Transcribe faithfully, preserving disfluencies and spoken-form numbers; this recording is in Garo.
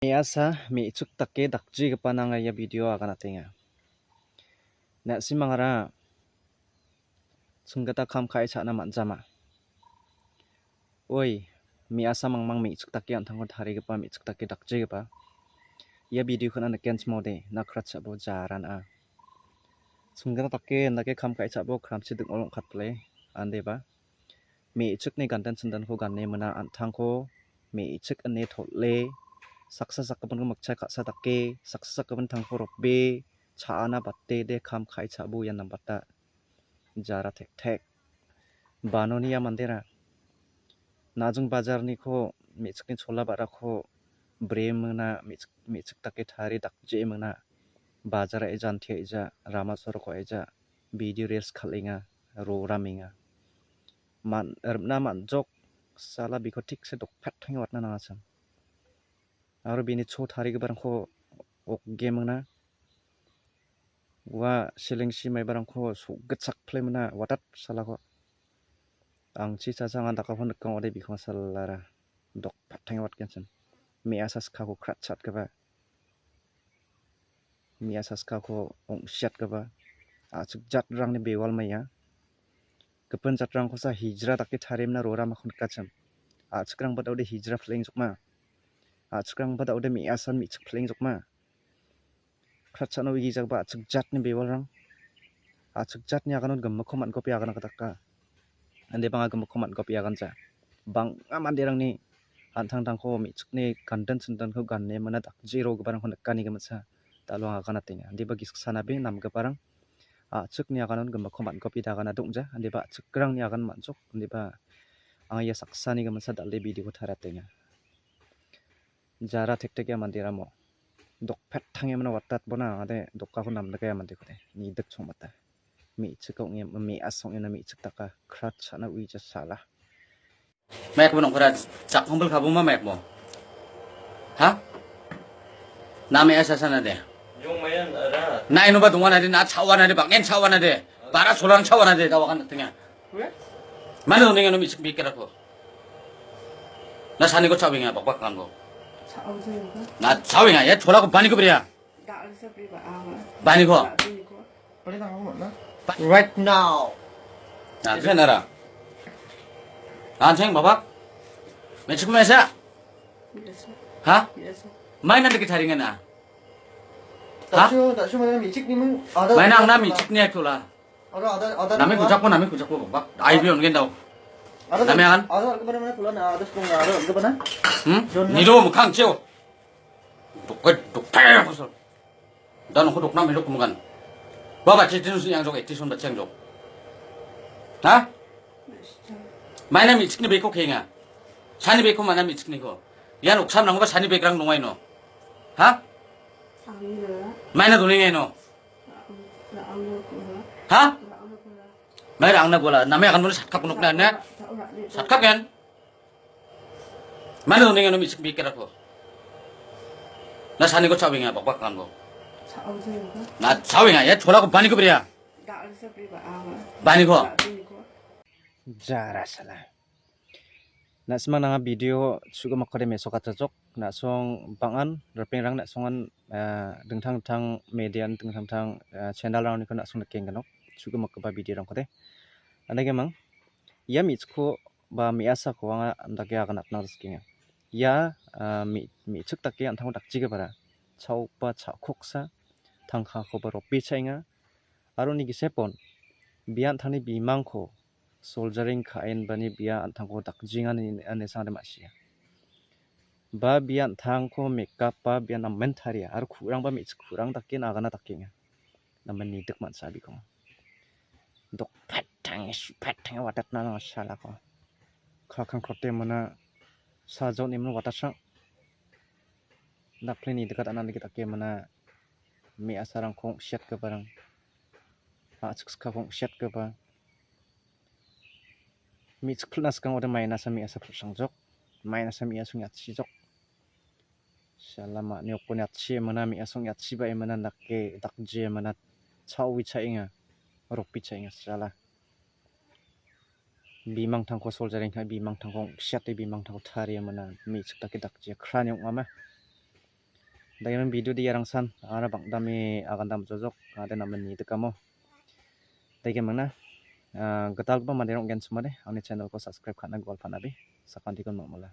Me·asa me·chik dake dakjegipa nanga ia video aganatenga. Na·simangara ching·gita kam ka·e cha·na man·jama. Oi, me·asa mangmang me·chik dake an·tangko tarigipa, me·chik dake dakjegipa. Ia video-ko na nikenchimode, na kratchabo jaran a. Ching·gita dake, indake kam ka·e cha·bo, kramchi ding·ol ong·katpile, andeba. Me·chikni ganden chindanko gane mina an·tangko, me·chik ine tol·e, saksa sakgipinko mikcha ka·sa dake, saksa sakgipin tangko robe, cha·ana bate de kam ka·e cha·bo ian nambata. Jara tektek. Banoni ia mandera. Najing bajarniko me·chikni chola ba·rako bremingna me·chik, me·chik dake tarie dakje·e mingna. Bajara e jantia ija, rama soroko ija, video reels kal·enga, roramenga. Man-, rimna man·jok, sala biko thikse dokpet tange watna nangachim. Aro bini cho tarigiparangko okge mingna. Ua selengsi maibarangko so·gitchak plemina watat salako. Angchi chasang andakako nikang ode bikong salara. Dokpet tange watgenchim. Me·asa skako kratchatgipa. Me·asa skako ong·siatgipa. A·chik jatrangni bewal maia. Gipin jatrangkosa hijra dake tarimna roramako nikachim. A·chikrangba daode hijra plengjokma. A·chikrangba daode me·asan me·chik plengjokma. Kratchano igijagba a·chik jatni bewalrang. A·chik jatni agano gimikko man·gope agana gitaka. Ande bang·a gimikko man·gope aganja. Bang·a manderangni an·tangtangko me·chikni gandin chindanko gane mana dakje rogiparangko nikani giminsa dalo anga aganatenga. Andeba gisik sanabe namgiparang a·chikni aganon gimikko man·gope dagana dongja. Andeba a·chikrangni agan man·jok. Andeba anga ia saksani giminsa dal·e video-ko tariatenga. Jara tektek ia manderamo. Dokpet tange mano watat bona ade dokako namdaka ia mandekode. Nidik chongmata. Me·chik ong·e, me·as ong·e na me·chik daka. Krat sana uija sala. Mek bo nongkora chakmongbil kabo ma mek bo. Ha? Na me·as sana de. Yung mayan ara. Na ino ba dongan ade, na chawan ade, bangen chawan ade. Bara solang chawan ade, dawakan tenga. Mana dongeng ino me·chik bikerako. Na saniko chawenga, bakbak kango. Na chawenga, ya cholako baniko bria. Baniko. Right now. Na kena ra. Anjing babak. Me·chik me·asa. Ha? Mai nanti kita ringan ah. Ha? Maina angna me·chikni aikola. Nami kuchakko, nami kuchakko, bak. Aibi ongen dao. Nami angan. Hmm? Nido mukang cheo. Dokai, dokai aku sol. Dan aku dokna melok kumukan. Baba chitin su yang jok, eti sun bachang jok. Ha? Maina me·chikni beko kenga. Sani beko mana me·chikniko. Ian oksam nangba sani bekrang nongaino. Ha? Maina doningaino. Ha? Mai rangna gola. Name akan mulu satkap nukna ne? Satkap kan? Mana doningaino me·chik bikerako. Na saniko chawenga, bakbak kango. Na chawenga, ya cholako baniko bria. Baniko. Jara sala. Na·simang nanga video chu·gimakkode mesokatjok. Na·song bang·an ripengrang na·songan, ah, dingtang dingtang media-ni dingtang dingtang, ah, channel-rangniko na·song nikenggipa chu·gimakgipa video-rangkode. Andagemang, ia me·chikko ba me·asako anga andake aganatna sikenga. Ia, ah, me-, me·chik dake an·tangko dakjigipara cha·okba cha·koksa, tangkakoba rope cha·enga. Aro uni gisepon, bia an·tangni bimangko soljaring ka·enbani bia an·tangko dakjengani ine sangade ma·sia. Ba bia an·tangko mekapa bia namen taria aro ku·rangba me·chik ku·rang dake nagana dakenga. Namen nidik man·sa bikonga. Dokpet tange, supet tange watatna nang·a salako. Kakang kote mana sajoni mana watasrang. Dakpleni dikatana dikit ake mana me·asarangko ong·siatgiparang. A·chik skako ong·siatgipa. Me·chik pilna skang ode mainasa me·asa pilsangjok. Mainasa me·asong yachijok. Sala ma·ni okoni yachi emana me·asong yachiba emana dake dakji emana cha·oi cha·enga. Ropi cha·enga sala. Bimangtangko soljaring ka·e bimangtangko ong·siate bimangtangko tarie mana me·chik dake dakjia krani ong·ama. Dagiming video de iarangsan, aro bangdame agandam jojok, ade namen ni dekamo. Dagimingna, ah, gitalgipa manderang ong·gen somade, angni channel-ko subscribe ka·na gual panabe, sakantikon mangmala.